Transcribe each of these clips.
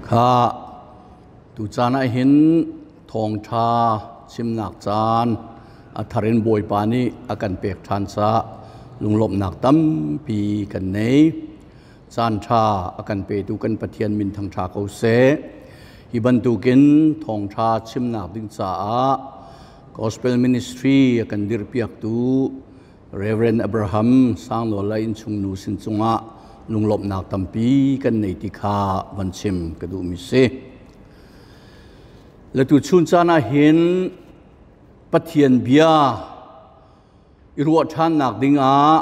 Kha tucaan ah hin thawngṭha chimnak caan a thar in Bawipa nih a kan pek ṭhan caah lunglawmhnak tampi kan nei. Caan ṭha a kan petu kan Pathian min thangṭha ko seh. Hi bantukin thawngṭha chimnak ding caah Gospel Ministry a kan dirhpiaktu Reverend Abraham Sangnawl le innchungnu sin cungah lunglawmhnak tampi kan nei ti kha van chim ka duhmi si. Le tu chun caan ah hin Pathian bia i ruah ṭhannak dingah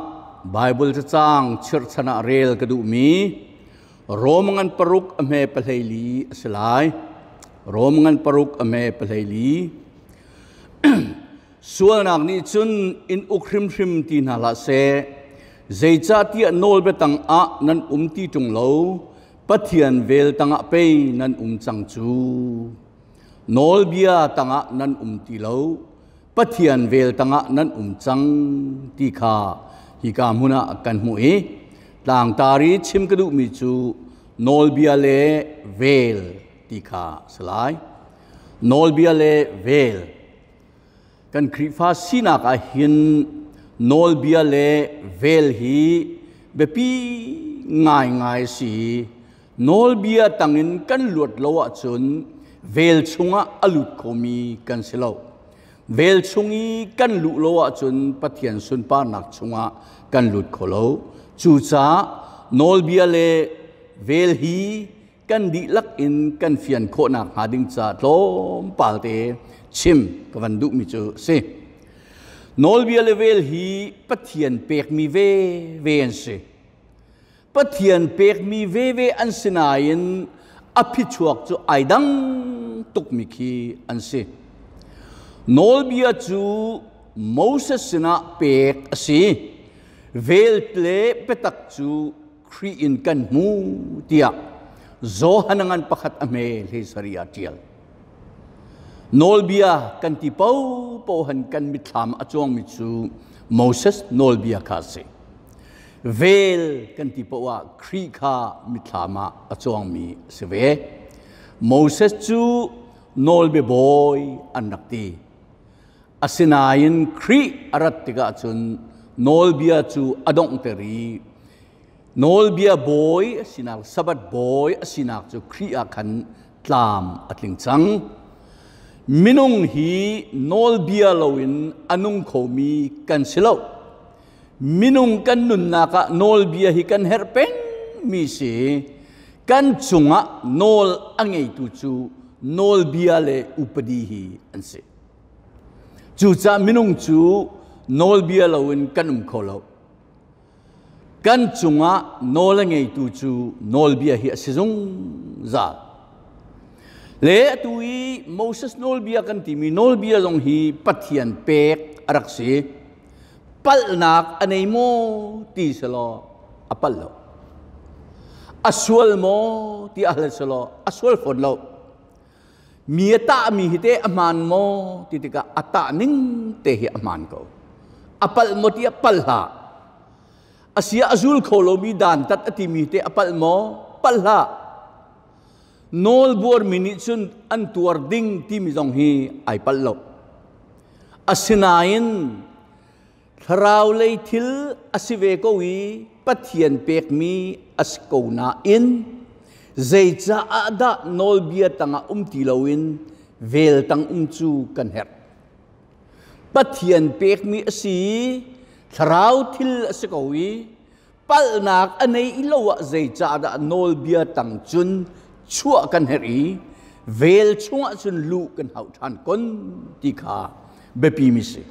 Bible cacang chirhchan ah rel ka duhmi Rom ngan paruk a hme pahleili a si lai. Rom ngan paruk a hme pahleili. Sualnak nih cun in uk hrimhrim ti hna hlah seh. Zeicahtiah nawlbia tangah nan um ti ṭung lo, Pathian vel tangah pei nan um cang cu. Nawlbia tangah nan um ti lo, Pathian vel tangah nan um cang ti kha hika hmun ah kan hmuh i tlangtar i chim ka duhmi cu nawlbia le vel ti kha a si lai. Nawlbia le vel. Kan Khrihfa sinak ah hin nawlbia le vel hi biapi ngaingai a si. Nawlbia tangin kan luat lo ahcun vel chungah a lut khomi kan si lo. Vel chung i kan luh lo ahcun Pathian sunparnak chungah kan lut kho lo. Cucaah nawlbia le vel hi kan dihlak in kan fian khawhnak hnga ding ca tlawmpal te chim ka van duhmi cu a si. Nawlbia le vel hi Pathian pekmi ve ve an si. Pathian pekmi ve ve an si nain a phichuak cu ai dang tukmi khi an si. Nawlbia cu Moses sinah pek a si. Vel le biatak cu Khrih in kan hmu tiah Johan ngan pakhat a hme hlei sari ah ṭial. Nawlbia kan ti popo han kan mitthlam a cuangmi cu Moses nawlbia kha a si. Vel kan ti poah ah Khrih kha mitthlam ah a cuangmi a si ve. Moses cu nawlbia bawi an rak ti. Asinain Khrih a rat tikah cun nawlbia cu a donghter i nawlbia bawi a sinak Sabbath bawi a sinak cu Khrih ah khan tlam a tling cang. Minung hi nawlbia loin a nung khomi kan si lo. Minung kan nunnak ah nawlbia hi kan herh pengmi si. Kan cungah nawl a ngeitu cu nawlbia le upadi hi an si. Cucaah minung cu nawlbia loin kan um kho lo. Kan cungah nawl a ngeitu cu nawlbia hi a si zungzal. Le atu i Moses nawlbia kan timi nawlbia zong hi Pathian pek a rak si. Palhnak a nei maw ti selaw a palh lo. A sual maw ti a hal selaw a sual fawn lo. Mi a tahmi hi teh a hmaan maw ti tikah a tah ning te hi a hmaan ko. A palh maw ti a palh hlah. A sia a zul kho lomi dantat a timi te a palh maw? Palh hlah. Nawl buarmi nih cun an tuar ding timi zong hi ai palh lo. Asinain thlarau lei thil a si ve ko i Pathian pekmi a si ko nain zeicaah dah nawlbia tangah um ti loin vel tang um cu kan herh. Pathian pekmi a si i thlarau thil a si ko i palhnak a nei lo ah zeicaah nawlbia tang cun chuah kan herh i vel chungah cun luh kan hauh ṭhan kon ti kha biapi mi si.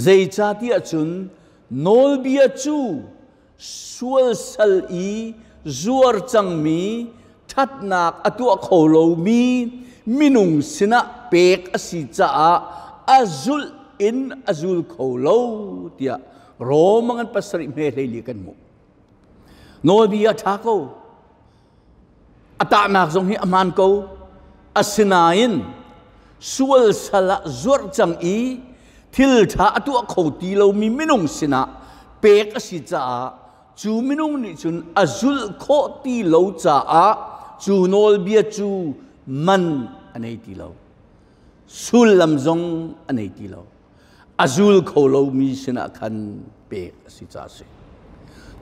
Zeicahtiah cun nawlbia cu sual sal i zuar cangmi ṭhatnak a tuah kho lomi minung sinah pek a si caah a zulh in a zul kho lo tiah Rome ngan pasarih hme hleili kan hmuh. Nawlbia a ṭha ko. A tahnak zong hi a hmaan ko. Asinain sual sal ah zuarh cang i thil ṭha a tuah kho ti lomi minung sinah pek a si caah cu minung nih cun a zulh khawh ti lo caah cu nawlbia cu man a nei ti lo. Sullam zong a nei ti lo. A zul kho lomi sinah khan pek a si ca a si.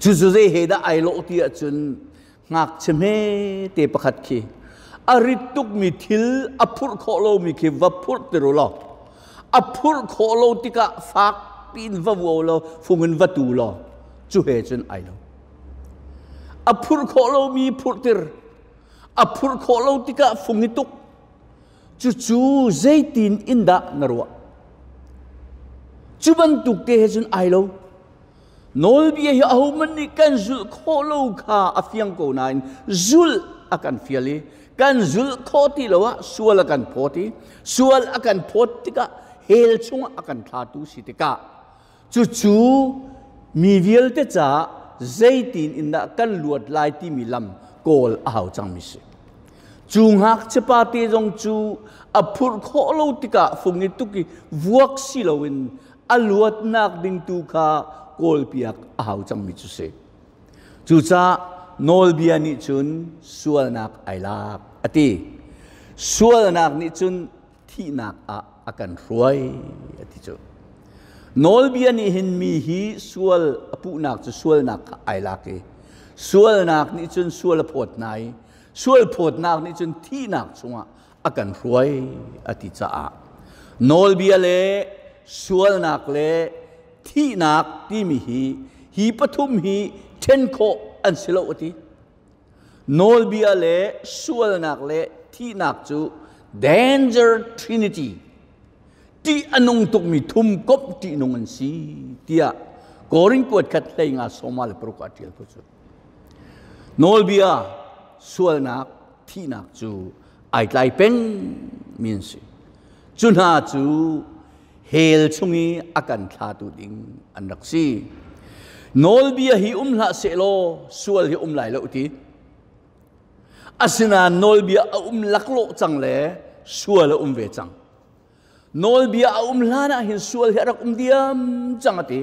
Cucu zei he dah ai lawh ti ahcun ngakchia hmete pakhat khi a rit tukmi thil a phurh khawh lomi khi va phurh tir u law a phurh khawh lo tikah fak piin va vuo law fung in va tu law cu he cun ai lo. A phurh khawh lomi phurhtir, a phurh khawh lo tikah fung i tuk. Cucu zeitin in dah na ruah? Cu bantuk te he cun ai lo. Nawlbia hi ahohmanh nih kan zulh khawh lo kha a fiang ko nain zulh a kan fial i kan zulh khawh ti lo ah sual a kan phawt i sual a kan phawt tikah hell chungah a kan thlatu si tikah cucu mi vialte caah zeitin in dah kan luat lai timi lam kawl a hau cangmi si. Cu ngakchia pate zong cu a phurh khawh lo tikah fung i tuk i vuak si loin a luatnak ding tu kha kawlpiak a hau cangmi cu si. Cucaah nawlbia nih cun sualnak ai lak a ti. Sualnak nih cun thihnak ah a kan hruai a ti cu. Nawlbia nih hin mi hi sual a puhnak cu sualnak kha ai lak i sualnak nih cun sual a phawt hna i sual phawtnak nih cun thihnak chungah a kan hruai a ti caah nawlbia le sualnak le thihnak timi hi hi pathum hi ṭhen khawh an si lo a ti. Nawlbia le sualnak le thihnak cu danger trinity ṭih a nung tukmi thum komh ṭihnung an si tiah Korin kuat khat hlei nga sawma le paruk ah ṭial ko cu. Nawlbia sualnak thihnak cu ai tlai peng mi an si. Cu hna cu hell chung i a kan thlatu ding an rak si. Nawlbia hi um hlah sehlaw sual hi um lai lo ti. Asinain nawlbia a um laklawh cang le sual a um ve cang. Nawlbia a um hlan ah hin sual hi a rak um diam cang a ti.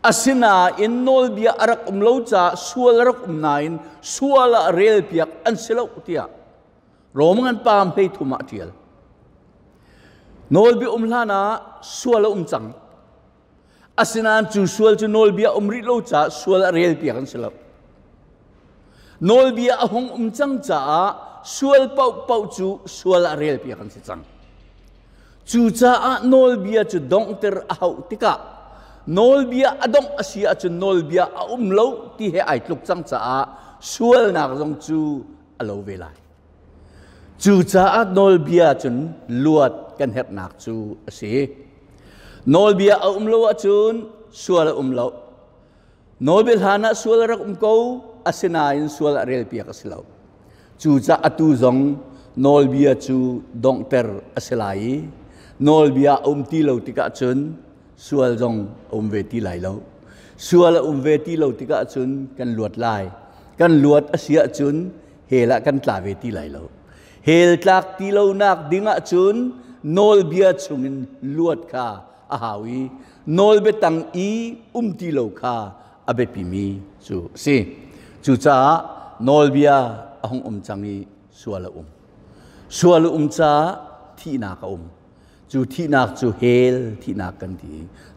Asinain nawlbia a rak um lo caah sual a rak um nain sual ah relpiak an si lo tiah Rom ngan pam hlei thum ah a ṭial. Nawlbia um hlan ah sual a um cang. Asinain cu sual cu nawlbia um rih lo caah sual a relpiak an si lo. Nawlbia a hung um cang caah sual paohpaoh cu sual ah relpiak an si cang. Cucaah nawlbia cu donghter a hauh tikah nawlbia a dongh a si ahcun nawlbia a um lo ti he ai tluk cang caah sualnak zong cu a lo ve lai. Cucaah nawlbia cun luat kan herhnak cu a si. Nawlbia a um lo ahcun sual a um lo. Nawlbia hlan ah sual a rak um ko, asinain sual a relpiak a si lo. Cucaah atu zong nawlbia cu donghter a si lai i nawlbia a um ti lo tikah cun sual zong a um ve ti lai lo. Sual a um ve ti lo tikah cun kan luat lai. Kan luat a si ahcun hell ah kan tla ve ti lai lo. Hell tlak ti lonak ding ahcun nawlbia chungin luat kha a hau i nawlbia tang i um ti lo kha a biapimi cu a si. Cucaah nawlbia a hung um cang i sual a um. Sual a um caah thihnak a um. Cu thihnak cu hell thihnak kan ti.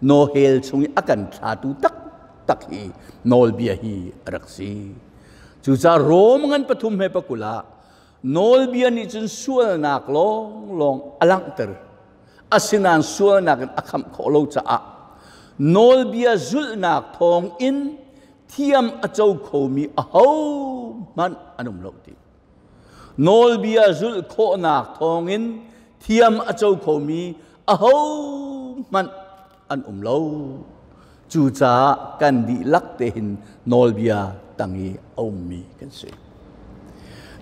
No hell chung i a kan thlatu taktak hi nawlbia hi a rak si. Cucaah Rom ngan pathum he pakul ah nawlbia nih cun sualnak lawnglawng a langhter. Asinain sualnak in a khamh khawh lo caah nawlbia zulhnak thawng in thiam a co khomi ahohmanh an um lo ti. Nawlbia zulh khawhnak thawngin thiam a co khomi ahohmanh an um lo. Cucaah kan dihlak te hin nawlbia tang i a ummi kan si.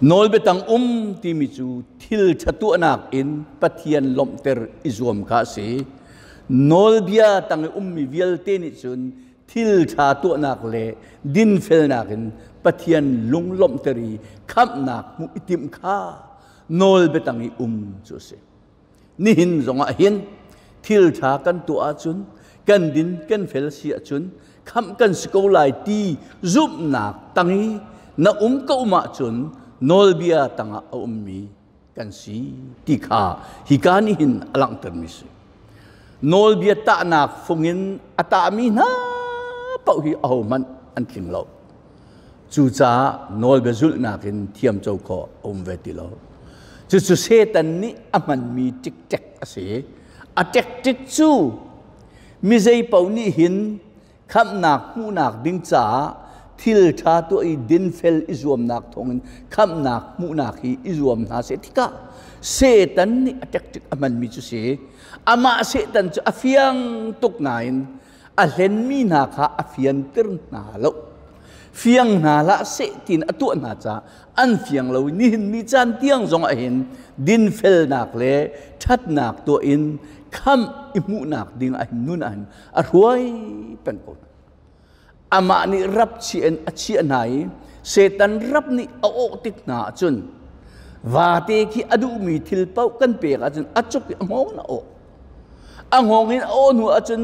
Nawlbia tang um timi cu thil ṭha tuahnak in Pathian lawmhter i zuam kha a si. Nawlbia tang i ummi vialte nih cun thil ṭha tuahnak le dinfelnak in Pathian lunglawmhter i khamhnak hmuh i timh kha nawlbia tang i um cu a si. Nihin zongah hin thil ṭha kan tuah ahcun kan din kan fel si ahcun khamh kan si ko lai ti zumhnak tang i na um ko um ahcun Nawlbia tangah a ummi kan si ti kha hika nih hin a langhtermi si. Nawlbia tahnak fung in a tahmi hna paoh hi ahohmanh an tling lo. Cucaah nawlbia zulhnak in thiamco khawh a um ve ti lo. Cucu Satan nih a hmanmi ṭikṭek a si. A ṭekṭik cu mi zei paoh nih hin khamhnak hmuhnak ding caah thil ṭha tuah i dinfel i zuamnak thawngin khamhnak hmuhnak hi i zuam hna seh tikah Satan nih a ṭekṭik a hmanmi cu si. Amah Satan cu a fiang tuk nain a hlenmi hna kha a fianter hna lo. Fiang hna hlah seh tiin a tuah hna caah an fiang lo i nihin ni caan tiang zong ah hin dinfelnak le ṭhatnak tuah in khamh i hmuhnak ding ah hin nun ah hin a hruai peng ko hna. Amah nih rap chiah in a chiah hna i Satan rap nih a awh tik hna ahcun vate khi a duhmi thil paoh kan pek ahcun a cuk i a hngawng in a awh. A hngawng in a awh hnu ahcun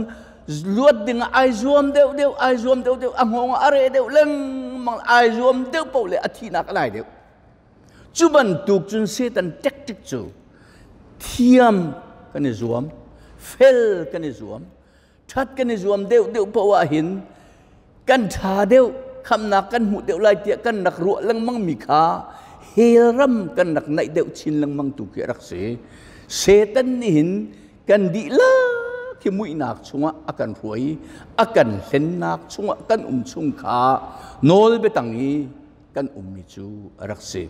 luat ding ah ai zuam deuh deuh, ai zuam deuh deuh, a hngawng ah a reh deuh lengmang, ai zuam deuh paoh le a thihnak a lai deuh. Cu bantuk cun Satan tactic cu thiam kan i zuam, fel kan i zuam, ṭhat kan i zuam deuh deuh paoh ah hin kan ṭha deuh, khamnak kan hmuh deuh lai tiah kan rak ruah lengmang mi kha hell ram kan rak naih deuh chin lengmang tu khi a rak si. Satan nih hin kan dihlak hi muihnak chungah a kan hruai, a kan hlennak chungah kan um chung kha nawl biatang i kan ummi cu a rak si.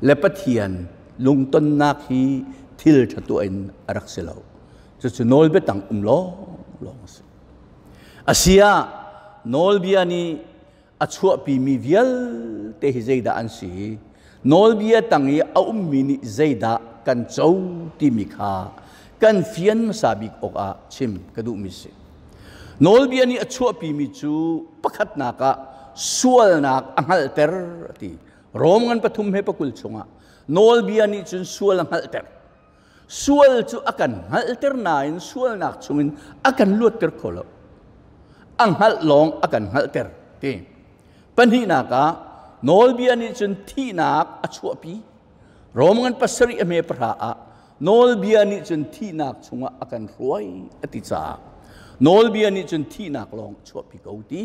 Le Pathian lungtonnak hi thil ṭha tuah in a rak si lo. Cucu nawlbia tang um lawng lawng a si. Asiah nawlbia nih a chuahpimi vialte hi zeidah an si? Nawlbia tang i a ummi nih zeidah kan co timi kha kan fian hmasa bik awkah chim ka duhmi si. Nawlbia nih a chuahpimi cu pakhatnak ah sualnak a hngalhter a ti. Rom ngan pathum he pakul chungah nawlbia nih cun sual a hngalhter. Sual cu a kan hngalhter nain sualnak chungin a kan luatter kho lo. A hngalh lawng a kan hngalhter ti. Pahnihnak ah nawlbia nih cun thihnak a chuahpi. Rom ngan pasarih a hme pahra ah nawlbia nih cun thihnak chungah a kan hruai a ti caah nawlbia nih cun thihnak lawng a chuahpi ko ti.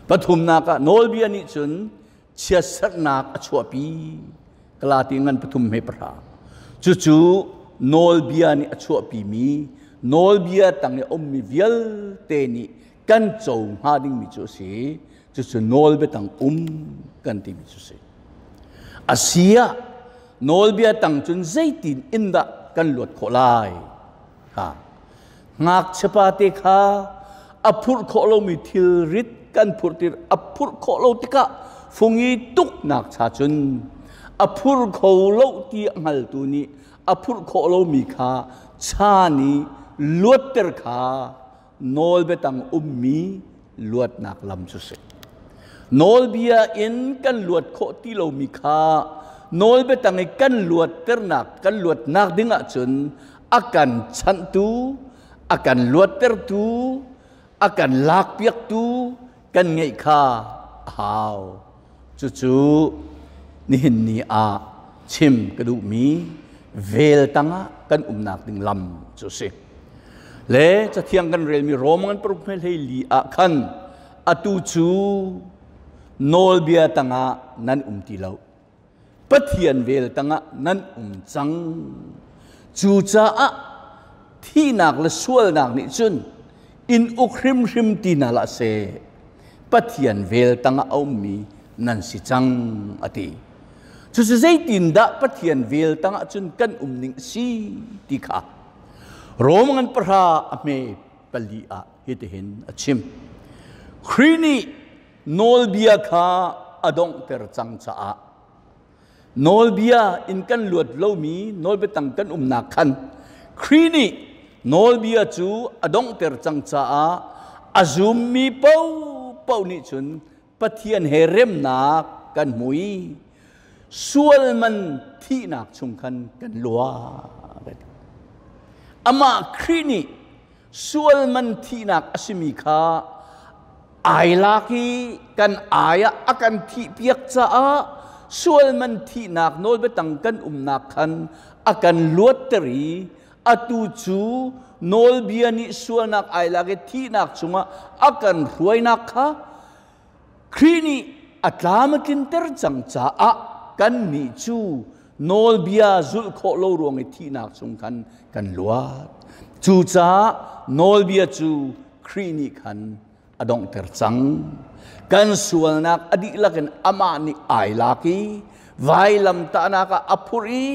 Pathumnak ah nawlbia nih cun chiatserhnak a chuahpi. Galati ngan pathum he pahra. Cucu nawlbia nih a chuahpimi nawlbia tang i a ummi vialte nih kan co hnga dingmi cu a si. Cucu nawlbia tang um kan timi cu a si. Asiah nawlbia tang cun zeitin in dah kan luat khawh lai? Ha. Ngakchiapa te kha a phurh khawh lomi thilrit kan phurh tir a phurh khawh lo tikah fungi tuknak cha cun a phur kho lo ti a hngaltu nih a phurh khawh lomi kha chan i luatter kha nawlbiatang ummi luatnak lam cu si. Nawlbia in kan luat khawh ti lomi kha nawlbiatang i kan luatternak kan luatnak ding ahcun a kan chanhtu, a kan luattertu, a kan lakpiaktu kan ngeih kha a hau. Cucu nihin ni ah chim ka duhmi vel tangah kan umnak ding lam cu si. Le cathiang kan relmi Rom ngan paruk hme hlei li ah khan atu cu nawlbia tangah nan um ti lo. Pathian vel tangah nan um cang. Cucaah thihnak le sualnak nih cun in uk hrimhrim ti hna hlah seh. Pathian vel tangah a ummi nan si cang a ti. Cucu zeitindah Pathian vel tangah cun kan um ning a si ti kha Rom ngan pahra a hme pali ah hitihin a chim. Khrih nih nawlbia kha a donghter cang caah nawlbia in kan luat lomi nawlbia tang kan umnak khan Khrih nih nawlbia cu a donghter cang caah a zummi paohpaoh nih cun Pathian he remnak kan hmu i sual man thihnak chung khan kan luat. Amah Khrih nih sual man thihnak a simi kha ai lak i kan ai ah a kan thihpiak caah sual man thihnak nawlbia tang kan umnak khan a kan luatter i atu cu nawlbia nih sualnak ai lak i thihnak chungah a kan hruainak kha Khrih nih a tlam a tlinter cang caah kannih cu nawlbia zulh khawh lo ruang i thihnak chung khan kan luat. Cucaah nawlbia cu Khrih nih khan a donghter cang. Kan sualnak a dihlak in amah nih ai lak i vailamtahnak ah a phurh i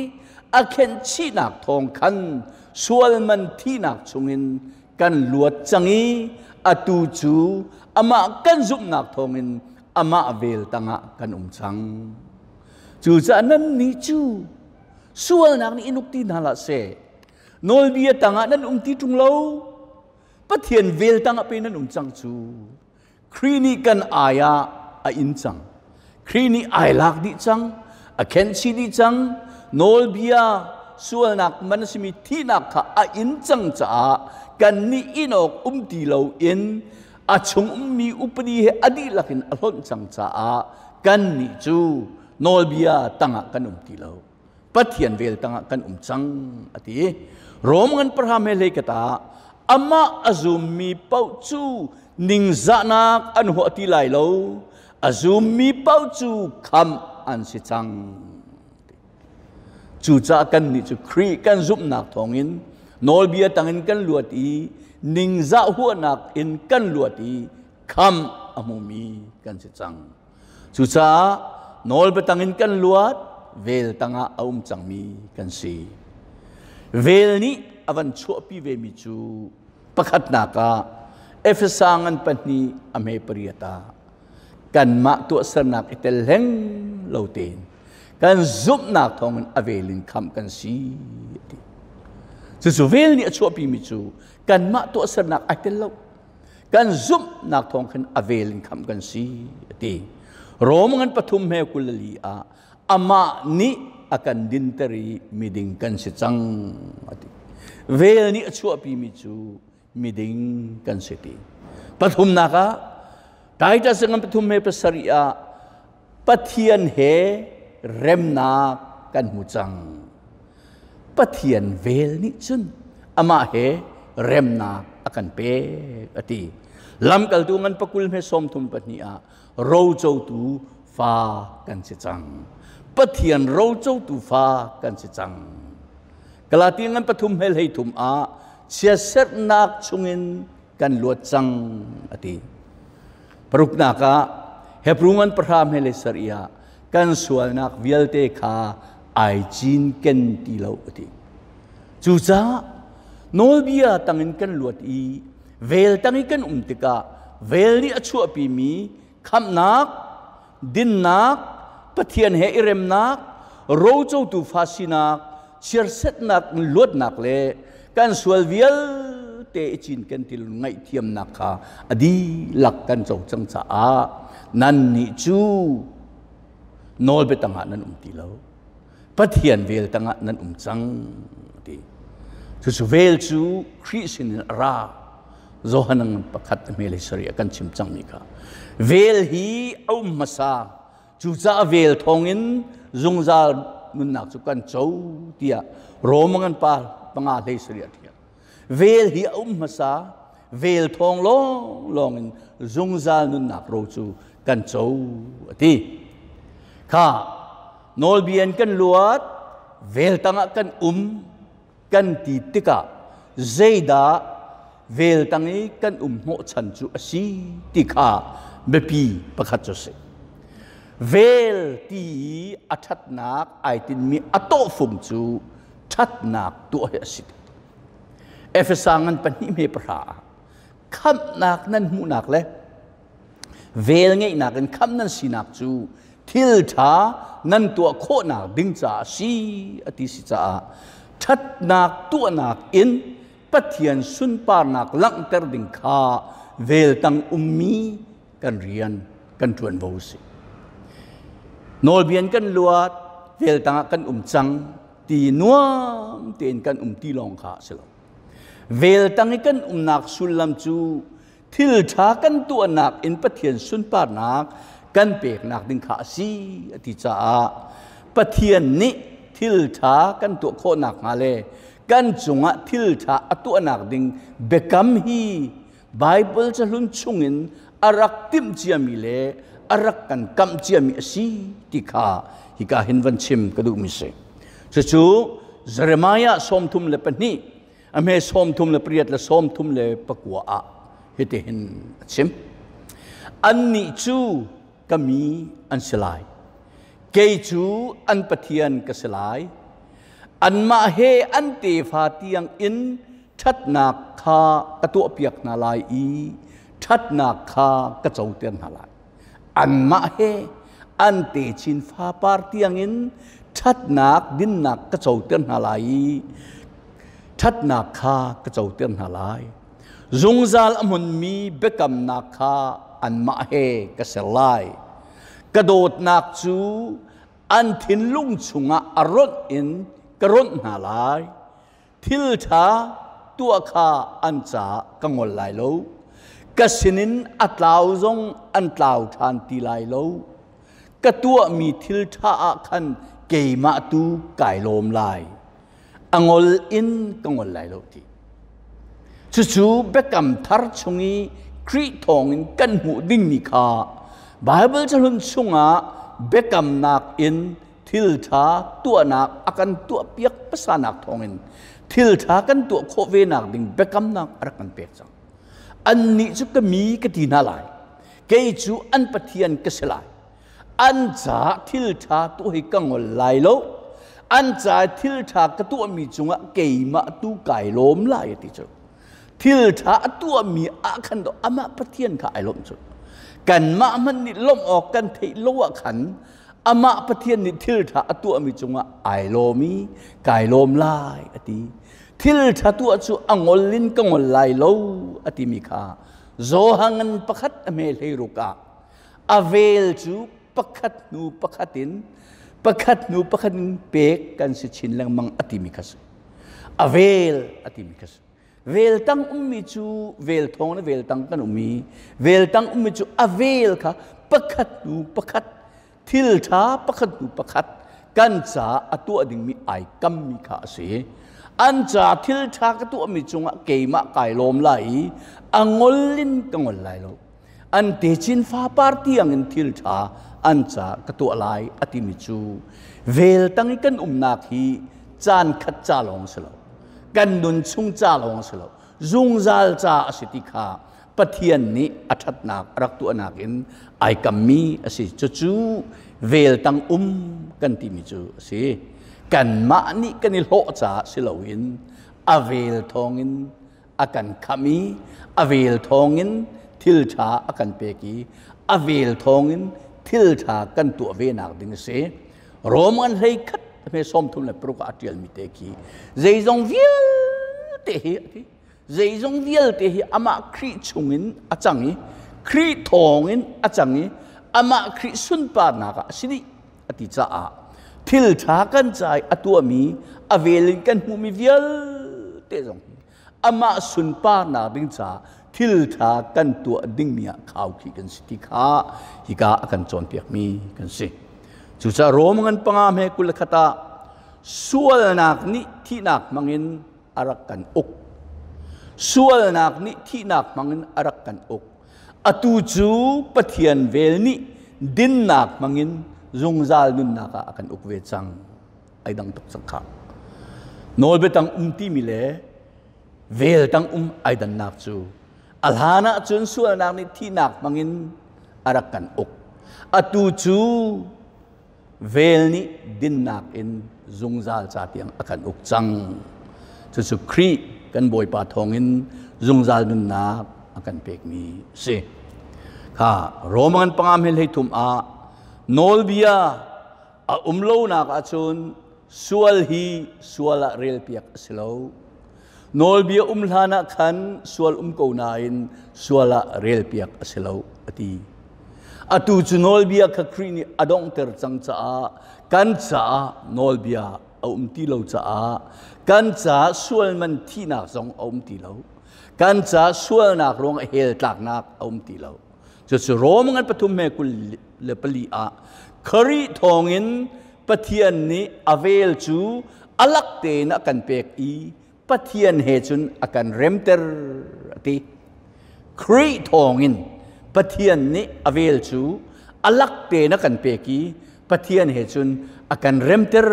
a khenhchihnak thawng khan sual man thihnak chungin kan luat cang i atu cu amah kan zumhnak thawngin amah vel tangah kan um cang. Cucaah nannih cu sualnak nih in uk ti hna hlah seh. Nawlbia tangah nan um ti ṭung lo. Pathian vel tangah pe nan um cang cu. Khrih nih kan ai ah a in cang. Khrih nih ai lak dih cang, a khenhchih dih cang. Nawlbia sualnak man a simi thihnak kha a in cang caah kannih in awk um ti loin a chung ummi upadi he a dihlak in a hlonh cang caah kannih cu nawlbia tangah kan um ti lo. Pathian vel tangah kan um cang a ti. Rom ngan pahra me hlei kata amah a zummi paoh cu ningzahnak an huah ti lai lo a zummi paoh cu khamh an si cang. Cucaah kannih cu Khrih kan zumhnak thawngin nawlbia tangin kan luat i ningzah huahnak in kan luat i khamh a hmumi kan si cang. Cucaah nawlbia tangin kan luat, vel tangah a um cangmi kan si. Vel nih a van chuahpi vemi cu pakhatnak ah Efesa ngan pahnih a hme pariat ah kanmah tuahsernak i tel hleng lo tein kan zumhnak thawngin a vel in khamh kan si ti. Cucu vel nih a chuahpimi cu kanmah tuahsernak ai tel lo. Kan zumhnak thawng khan a vel in khamh kan si a ti. Rom ngan pathum he 24 ah amah nih a kan dinter i miding kan si cang a ti. Vel nih a chuahpimi cu miding kan si ti. Pathumnak ah Titus ngan pathum he pasarih ah Pathian he remnak kan hmu cang. Pathian vel nih cun amah he remnak a kan pek a ti. Lamkaltu ngan pakul hme 34 ah rocotu fa kan si cang. Pathian rocotu fa kan si cang. Galati ngan pathum he 13 ah chiatserhnak chungin kan luat cang a ti. Paruknak ah Hebru ngan pahra hme le sarih ah kan sualnak vialte kha ai cinken ti lo a ti. Cucaah nawlbia tangin kan luat i vel tang i kan um tikah vel nih a chuahpimi khamhnak, dinnak, Pathian he i remnak, rocotu fa sinak, chiarsetnak in luatnak le kan sual vialte i cinken ti ngaihthiamnak kha a dihlak kan co cang caah nannih cu nawlbia tangah nan um ti lo. Pathian vel tangah nan um cang ti. Cucu vel cu Khrih sinin a ra. Johan pakhat a hmel sari a kan chim cangmi kha. Vel hi a um hmasa. Cucaah vel thawngin zungzal nunnak cu kan co tiah Rom ngan pa panga hlei sari a ṭial. Vel hi a um hmasa. Vel thawng lawng lawng in zungzal nunnak ro cu kan co a ti. Kha nawlbia in kan luat, vel tangah kan um kan ti tikah zeidah vel tang i kan um hnawhchan cu a si ti kha biapi pakhat cu a si. Vel ti i a ṭhatnak ai tinmi a tawhfung cu ṭhatnak tuah hi a si. Efesa ngan pahnih hme pahra ah khamhnak nan hmuhnak le vel ngeihnak in khamh nan sinak cu thil ṭha nan tuah khawhnak ding caah a si a ti si caah ṭhatnak tuahnak in Pathian sunparnak langhter ding kha vel tang ummi kan rian kan ṭuanvo a si. Nawlbian kan luat, vel tangah kan um cang ti nuam tein kan um ti lawng kha a si lo. Vel tang i kan umnak sullam cu thil ṭha kan tuahnak in Pathian sunparnak kan peknak ding kha a si a ti caah Pathian nih thil ṭha kan tuah khawhnak hnga le kan cungah thil ṭha a tuahnak ding biakam hi Baibal cahlun chungin a rak timh ciami le a rak kan kamh ciami a si ti kha hika hin van chim ka duhmi si. Cucu Jeremiah 32 a hme 38 le 39 ah hitihin a chim. Annih cu ka mi an si lai. Kei cu an Pathian ka si lai. Anmah he an tefa tiang in ṭhatnak kha ka tuahpiak hna lai i ṭhatnak kha ka coter hna lai. Anmah he an techin fapar tiangin ṭhatnak dinnak ka coter hna lai i ṭhatnak kha ka coter hna lai. Zungzal a hmunmi biakamnak kha anmah he ka ser lai. Ka dawtnak cu an thinlung chungah a ronh in ka ronh hna lai. Thil ṭha tuah kha an caah ka ngol lai lo. Ka sinin a tlau zong an tlau ṭhan ti lai lo. Ka tuahmi thil ṭha ah khan keimah tu kai lawm lai. A ngol in ka ngol lai lo ti. Cucu biakam thar chung i Khrih thawngin kan hmuh dingmi kha Baibal cahlun chungah biakamnak in thil ṭha tuahnak a kan tuahpiak hmasanak thawngin thil ṭha kan tuah khawh ve nak ding biakamnak a rak kan pek cang. Annih cu ka mi ka ti hna lai. Kei cu an Pathian ka si lai. An caah thil ṭha tuah hi ka ngol lai lo. An caah thil ṭha ka tuahmi cungah keimah tu kai lawm lai ti cu. Thil ṭha a tuahmi ah khan do amah Pathian kha ai lawmh cu. Kanmah hmanh nih lawmh awk kan theih lo ah khan amah Pathian nih thil ṭha a tuahmi cungah ai lawm i kai lawm lai a ti. Thil ṭha tuah cu a ngol in ka ngol lai lo a timi kha Johan pakhat a hme hlei ruk ah a vel cu pakhat hnu pakhat in pakhat hnu pakhat in pek kan si chin lengmang a timi kha si. A vel a timi kha si. Vel tang ummi cu vel thawng le vel tang kan ummi vel tang ummi cu a vel kha pakhat hnu pakhat thil ṭha pakhat hnu pakhat kan ca a tuah dingmi ai kammi kha a si. An ca thil ṭha ka tuahmi cungah keimah kai lawm lai i a ngol in ka ngol lai lo. An techin fapar tiangin thil ṭha an ca ka tuah lai a timi cu vel tang i kan umnak hi caan khat ca lawng si lo. Kan nun chung ca lawng si lo. Zungzal ca a si ti kha Pathian nih a ṭhatnak a rak tuahnak in ai kammi a si. Cucu vel tang um kan timi cu a si. Kanmah nih kan i hlawh caah si loin a vel thawngin a kan khamh i a vel thawngin thil ṭha a kan pek i a vel thawngin thil ṭha kan tuah ve nak ding a si. Rom an hlei khat hme 36 ah a ṭialmi te khi zeizong vialte hi a ti. Zeizong vialte hi amah Khrih chungin a cang i Khrih thawngin a cang i amah Khrih sunparnak ah a si dih a ti caah thil ṭha kan ca i a tuahmi a vel in kan hmuhmi vialte zong hi amah sunparnak ding caah thil ṭha kan tuah dingmi ah khaukhih kan si ti kha hika a kan cawnpiakmi kan si. Cucaah Rom ngan panga hme 21 ah sualnak nih thihnak hmangin a rak kan uk. Sualnak nih thihnak hmangin a rak kan uk. Atu cu Pathian vel nih dinnak hmangin zungzal nunnak ah a kan uk ve cang. Ai dang tuk cang kha. Nawlbia tang um timi le vel tang um ai dannak cu a hlan ah cun sualnak nih thihnak hmangin a rak kan uk. Atu cu vel nih dinnak in zungzal ca tiang a kan uk cang. Cucu Khrih kan Bawipa thawngin zungzal nunnak a kan pekmi a si. Kha Roman panga hme 33 ah nawlbia a um lonak ahcun sual hi sual ah relpiak a si lo. Nawlbia um hlan ah khan sual um ko nain sual ah relpiak a si lo a ti. Atu cu nawlbia kha Khrih nih a donghter cang caah kan caah nawlbia a um ti lo caah kan caah sual man thihnak zong a um ti lo. Kan caah sualnak ruang a hell tlaknak a um ti lo. Cucu Rom ngan pathum he 24 ah Khrih thawngin Pathian nih a vel cu a lak tein a kan pek i Pathian he cun a kan remter a ti. Khrih thawngin Pathian nih a vel cu a lak tein a kan pek i Pathian he cun a kan remter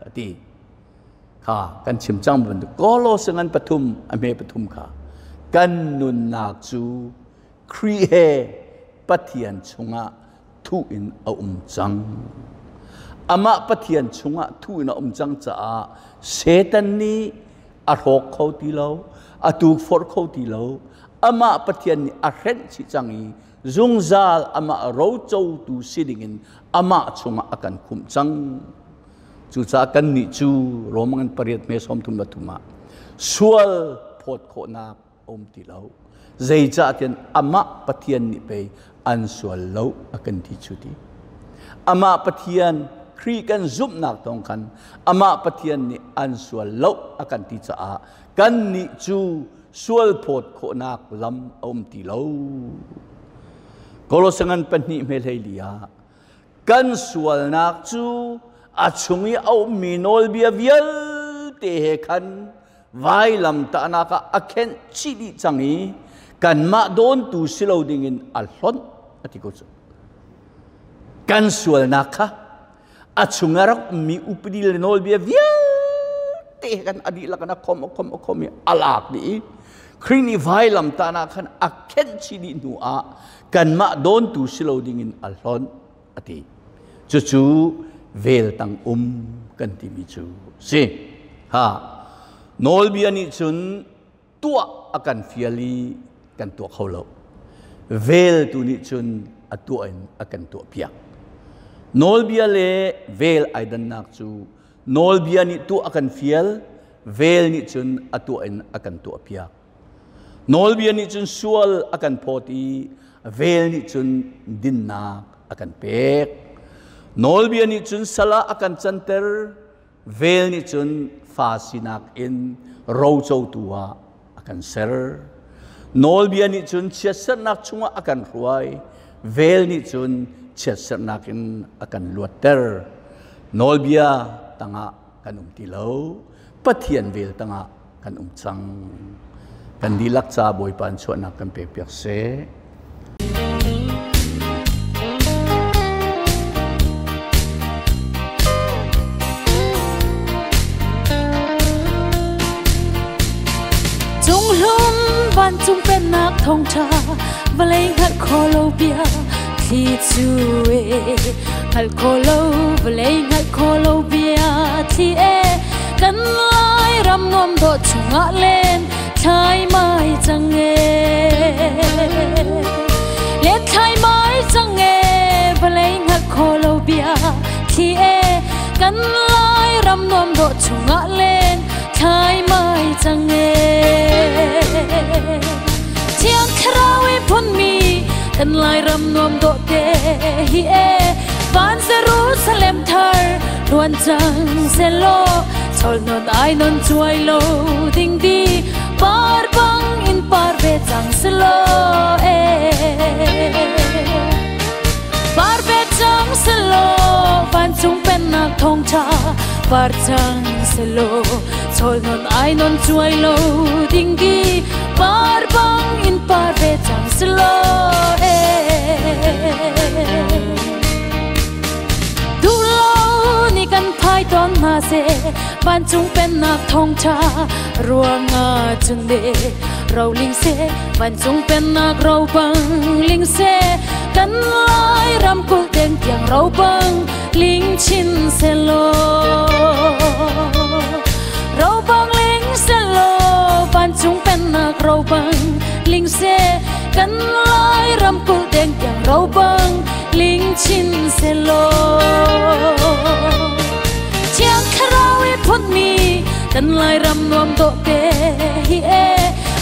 a ti. Kha kan chim cang bantuk Kolose ngan pathum a hme pathum kha kan nunnak cu Khrih he Pathian chungah thuh in a um cang. Amah Pathian chungah thuh in a um cang caah Satan nih a hrawk kho ti lo, a tukforh kho ti lo. Amah Pathian nih a hrenh chih cang i zungzal amah rocotu si dingin amah chungah a kan khumh cang. Cucaah kannih cu Rom ngan pariat me 33 ah sual phawt khawhnak a um ti lo. Zeicahtiah amah Pathian nih pei an sual lo a kan ti cu ti. Amah Pathian Khrih kan zumhnak thawng khan amah Pathian nih an sual lo a kan ti caah kannih cu sual phawt khawhnak lam a um ti lo. Kolose ngan pahnih hme hlei li ah kan sualnak cu a chung i a ummi nawlbia vialte he khan vailam tahnak ah a khenh chih dih cang i kanmah dawntu si lo dingin a hlonh a ti ko cu. Kan sualnak kha a chung a rak ummi upadi le nawlbia vialte he khan a dihlak in a khom a khom a khom i a lak dih i Khrih nih vailam tahnak khan a khenh chih dih hnu ah kanmah dawntu si lo dingin a hlonh a ti. Cucu vel tang um kan timi cu si. Ha nawlbia nih cun tuah a kan fial i kan tuah kho lo. Vel tu nih cun a tuah in a kan tuah piak. Nawlbia le vel ai dannak cu nawlbia nih tuah a kan fial, vel nih cun a tuah in a kan tuah piak. Nawlbia nih cun sual a kan phawt i vel nih cun dinnak a kan pek. Nawlbia nih cun sal ah a kan canter, vel nih cun fa sinak in rocotu ah a kan ser. Nawlbia nih cun chiatserhnak chungah a kan hruai, vel nih cun chiatserhnak in a kan luatter. Nawlbia tangah kan um ti lo, Pathian vel tangah kan um cang. Kan dihlak ca Bawipa in chuahnak kan pek piak seh. Cunghlum vancung pennak thawngṭha vawlei hngalh kho lo bia thli cu e hngalh kho lo vawlei hngalh kho lo bia thli e kan lai ram nuam dawh chungah len thlai mai cang e len thlai mai cang e vawlei hngalh kho lo bia thli e kan lai ram nuam dawh chungah len thlai mai cang e thiang thlarau i phunmi kan lai ram nuam dawh te hi e van Jerusalem thar luan cang selaw chol non ai non chuai lo ding di par bang in par ve cang selaw e par ve cang selaw vancung pennak thawngtha par cang selaw chol non ai non chuai lo ding di par bang in par ve cang selaw e duh lo ni kan phai ton hna se vancung pennak thawngtha ruangah cun de roling se vancung pennak ro bang ling se kan lai ram kul teng tiang ro bang ling chin se lo ro bang ling se lo vancung pennak ro bang ling se kan lai ram kul teng tiang ro bang ling chin se lo thiang thlarau i phunmi kan lai ram nuam dawh te hi e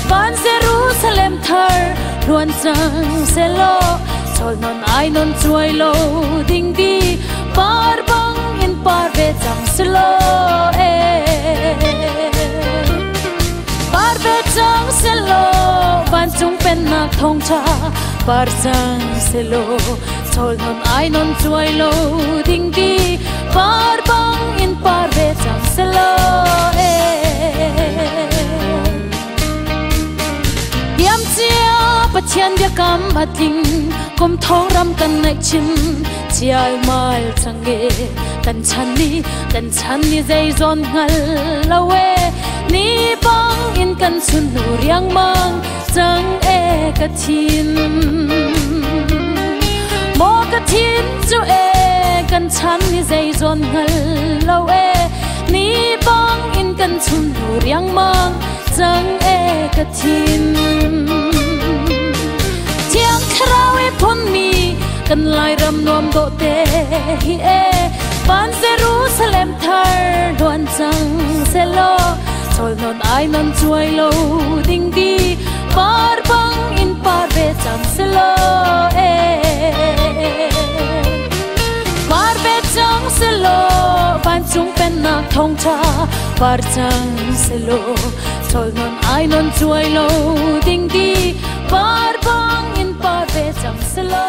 van Jerusalem thar luan cang selaw chol non ai non chuai lo ding di par bang in par ve cang selaw e par ve cang selaw vancung pennak thawngtha Par cang selaw chawl non ai non chuai lo ding di par bang in par ve cang selaw e. Diam cia Pathian biakam a tling kum thong ram kan ngaih chin chial mal cang e. Kan chan ni kan chan ni zei zawn hngal lo e, ni bang in kan chun nu riang mang cang e. Ka thin mo ka thin chu e, kan chan ni zei zawn hngal lo e, ni bang in kan chun nu riang mang cang e. Ka thin Thiang Thlarau e phun mi kan Lai ram nuam do te hi e. Van Jerusalem thar luan cang selo chol non ai non chuai lo ding di par bang in par ve cang selo e. Par ve cang selo van chung pen nak thong cha par cang selo chol non ai non chuai lo ding di par bang in par ve cang selo.